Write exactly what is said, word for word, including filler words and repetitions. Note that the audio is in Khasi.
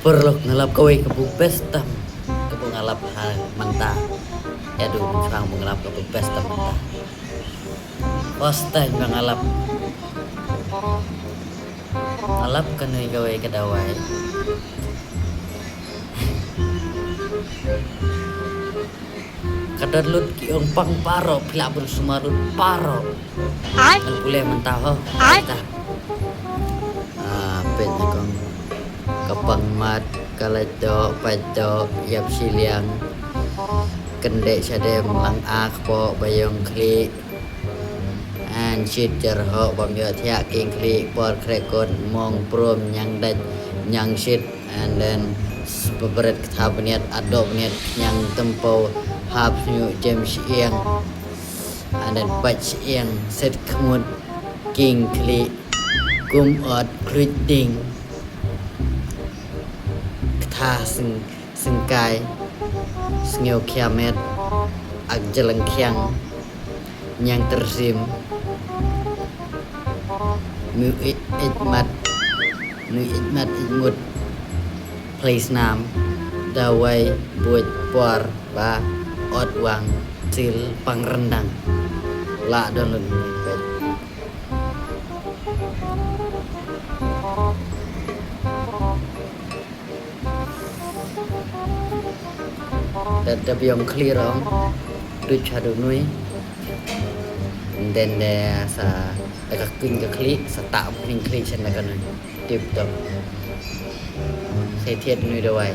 Paralok, nga lap kawei kaba best tam kaba nga lap ha mynta. Ïa du mynshwa ba nga lap kaba best tam mynta. First time ba nga lap. Nga lap kane kawei ka dawai. Ka dang lut ki ong pang baroh, phi lah ban sumar lut baroh. Ai. Ngan pule mynta ho. Ai. Mynta. Ah, peit na kong. Ka pang mat, ka lait doh, pait doh, ïap shiliang. Kyndeh shadem, lang ak, kpoh, ba ïong khlieh. An shit jar ho, bam ïoh thiah, king khlieh, por krekot, mong prom, ñiang dait, ñiang shit. And then, s-, ba bret ktha bniat, adoh bniat, ñiang tympew, hap sñiuh, jem shyieng. And then, pait shyieng, set khmut, king khlieh, kum ot, khluit ding. Ktha seng, sengkai, sñiuh khia met, ak jalang khiang. Ñiang tyrsim. Mu ij, ij mat. Mu ij mat ij mut. Play snam. Dawai buit por ba ot wang sil pang rendang. La don lun. Da, da biang khlieh rong, duh cha du nui. And then da sa, da ka kuñ ka khlieh, sa ta kuñ khlieh chen da ka nui. Tip top. Sa thied nui dawai.